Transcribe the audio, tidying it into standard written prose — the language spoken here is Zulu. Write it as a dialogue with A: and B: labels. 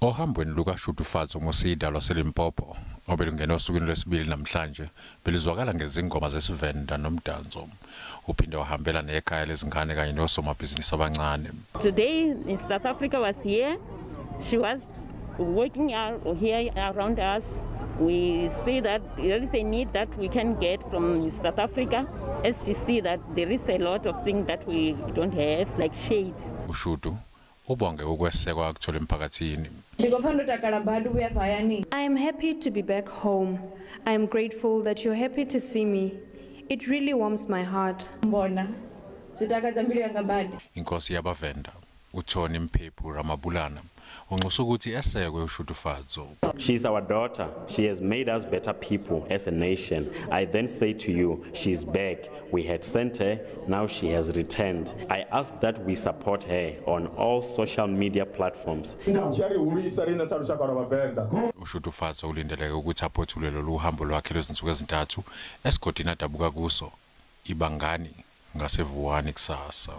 A: Ohambweni lukaShudufhadzo Musida lwaseLimpopo obelungena osukwini lwesibili namhlanje, belizwakala ngezingoma zesiVenda nomdanso. Uphinde wahambela nekhaya lezingane kanye nosomabhizinisi abancane.
B: Today in South Africa was here. She was working out here around us. We see that there is a need that we can get from South Africa, as she see that there is a lot of things that we don't have, like shades.
A: UShudu ubonge ukwesekwa akuthola emphakathini.
C: I am happy to be back home. I am grateful that you're happy to see me. It really warms my heart.
A: Inkosi yabaVenda uTony Mphephu Ramabulana unxusa ukuthi esekwe uShudufhadzo.
D: She is our daughter. She has made us better people as a nation. I then say to you, she's back. We had sent her, now she has returned. I ask that we support her on all social media platforms.
A: UShudufhadzo ulindeleke ukuthi aphothule lolu hambo lwakhe lwezinsuku ezintathu esigodini adabuka kuso iBangani ngaseVuwani kusasa.